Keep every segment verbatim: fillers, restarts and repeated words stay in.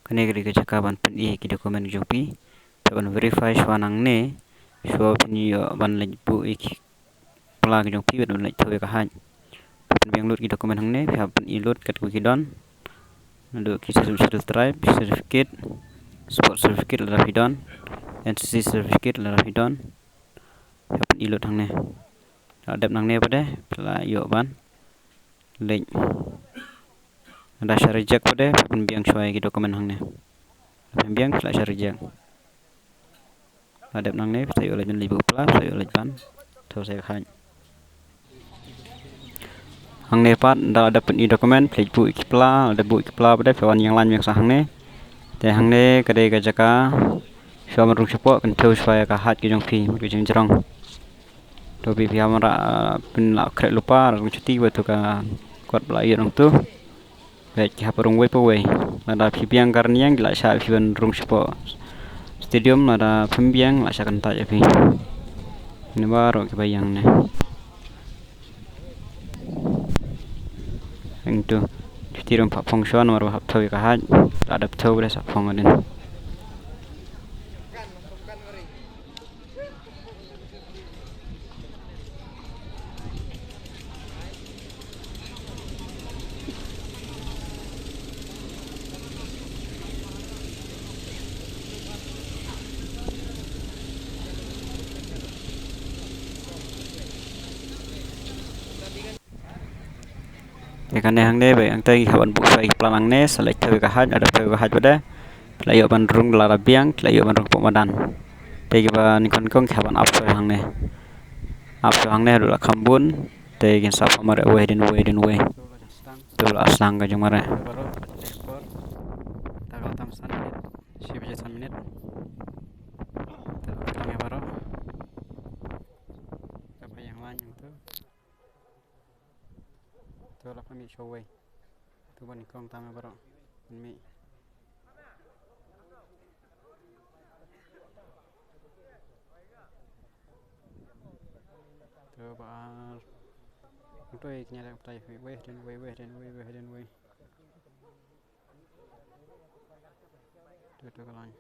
Kane ka dei ka jaka ban pyni ki document jong phi. Te ban verify shuwa nangne, shuwa phin ïoh ban leit buh ïa ki pla ki jong phi, ban leit thew ïa ka haj. Phin biang lut ki document hangne, phi hap pyni lut kat kiba ki don. Naduh ki Scheduled Tribe certificate, sport certificate lada phi don, N C C certificate lada phi don. Phi hap pyni lut hangne. La dep nangne pat de, phi la ïoh ban leit. Lada shah reject pat de, phin biang shuwa ïa ki document hangne. Phin biang, phi la shah reject. La dep nangne, phi sa ïoh leit ban leit buh pla, phi sa ïoh leit ban thew sa ïa ka haj. Hangne pat, lada dep pyni document, phi leit buh ïa ki pla, lada buh ïa ki pla pat de, phi wan ïeng lain biang sa hangne. Te hangne ka dei ka jaka shuwa ban rung shapoh, kyntiew shuwa ïa ka haj ka jong phi, mut ka jingjrong. To phi, phi hap ban rah, phin lah khreh lypa, rung shuti, bad to ka kot ba la ïoh nangtu. Bad ki hap rung wei pa wei. Lada phi biang ka rynïeng, ki lah shah ïa phi ban rung shapoh stadium, lada phim biang, lah shah kyntait ïa phi. Kine baroh kiba ïeng ne. Hangtu. Shuti ruh phah phong shuwa namar ba hap thew ïa ka haj. La dep thew ba dei sa phong hadien. Te kane hangne ba hangta ngi hap ban buh shuwa ïa ki pla nangne, sa leit thew ïa ka haj, lada thew ïa ka haj pat de. Phi la ïoh ban rung lada biang, phi la ïoh ban rung hapoh madan. Te kiba nyngkong nyngkong ki hap ban ap shuwa hangne. Ap shuwa hangne haduh la kham bun, te kin sa phong mareh uwei hadien uwei hadien uwei. Te la sdang ka jingmareh. Te la tang san minit. Shi baje san minit. Te la tang ïa baroh. Te ba ïeng lain hangtu. To la pynmih shuwa uwei. To ba nyngkong tam ïa baroh. Pynmih. To ba ar. To ïa kine leh kumta ïa phi. Uwei hadien uwei, uwei hadien uwei, uwei hadien uwei. To to ka lain.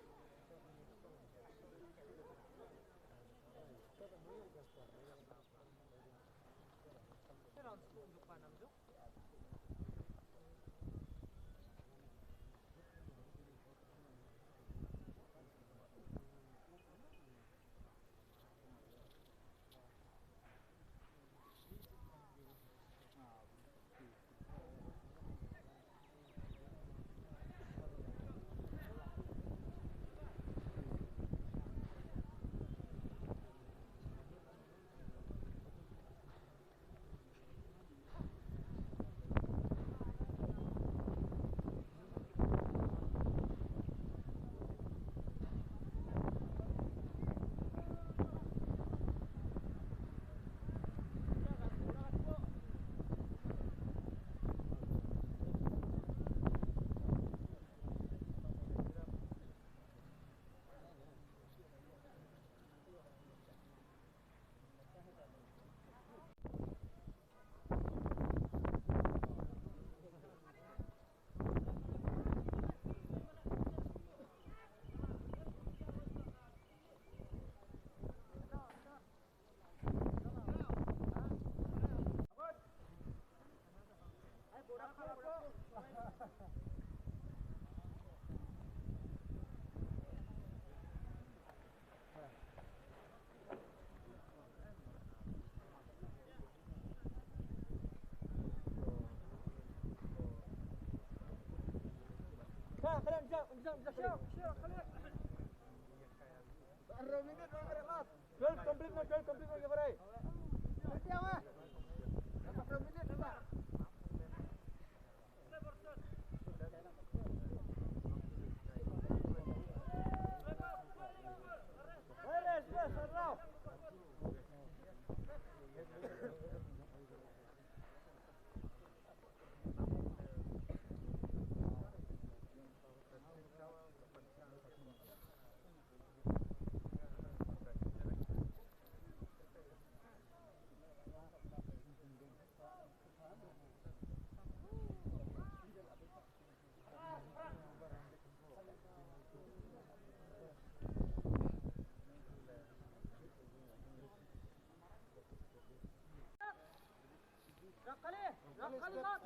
Twelve complete na, twelve complete na, ke barai.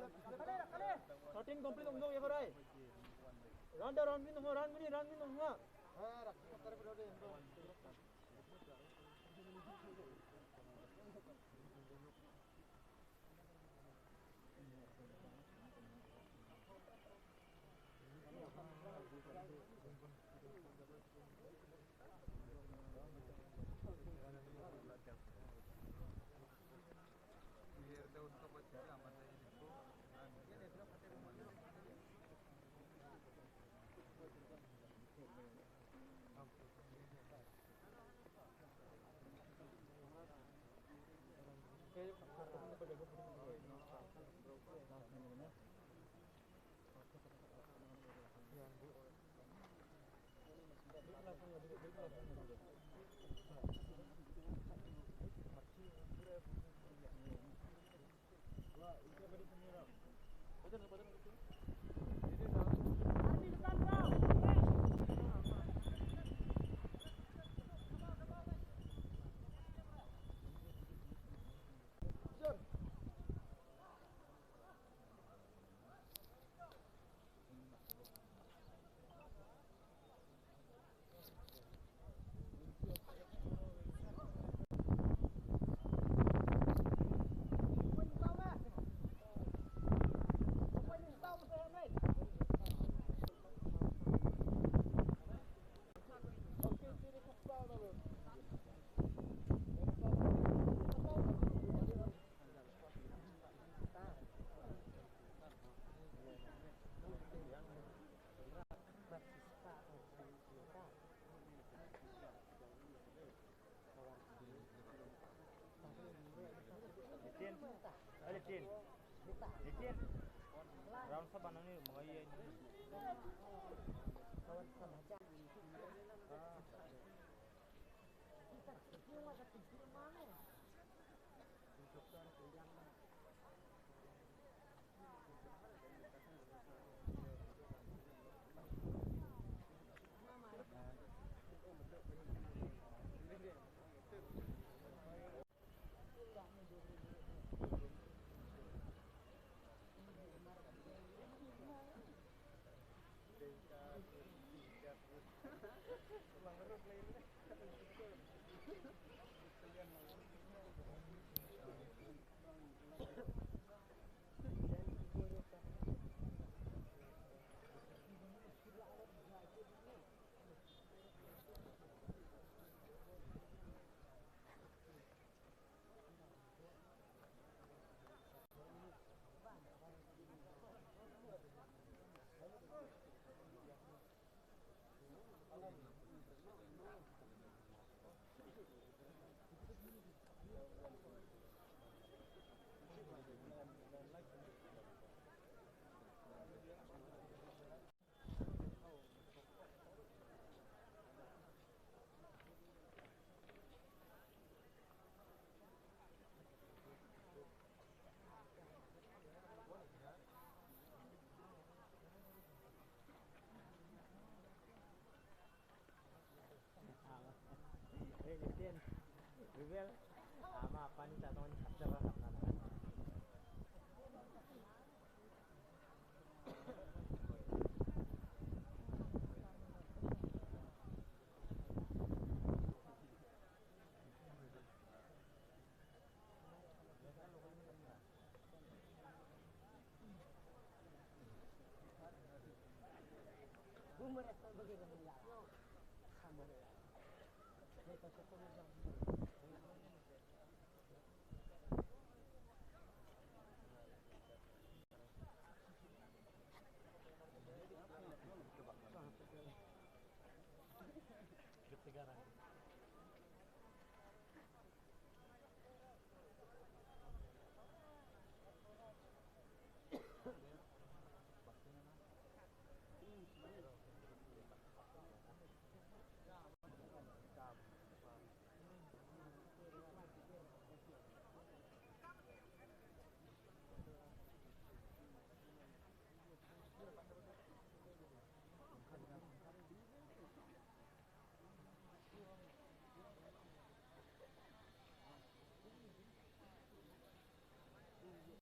Thirteen complete ong dong ya ko rai. Round da round min ong, round min, round min ong. Litin. Eh, Litin. Litin. Round sa ba nang ni, mga iya ni.